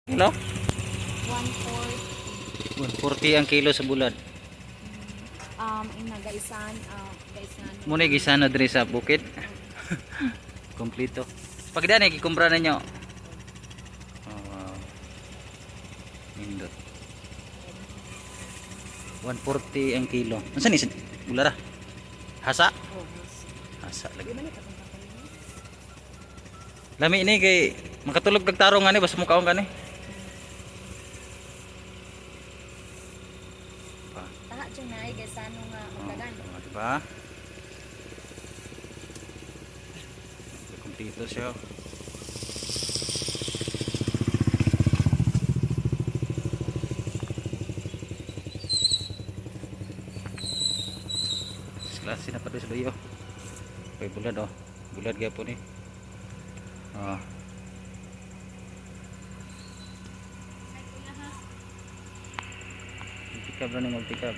Kilo? 140. 140 ang kilo sa bulad. Ina gaisan, gaisan. Muna gisa na diri sa bukid. Kompleto. Pagdaan eh, gikumpra ninyo. Oh, wow. Nindot. 140 ang kilo. Unsa ni bulara? Hasa? Oh, Hasa lagi. di ba ni katong kapalit? Lami ini kay makatulog kag tarong ani basta mukaon kani. Pa. Taha jud na ay gaisano nga Oh, magdagan. oh, diba? Kompleto siya. Klase na pa doon sa duyo. Okay, bulad oh. Bulad gyapon ni. Oh. Multicab na ni multicab.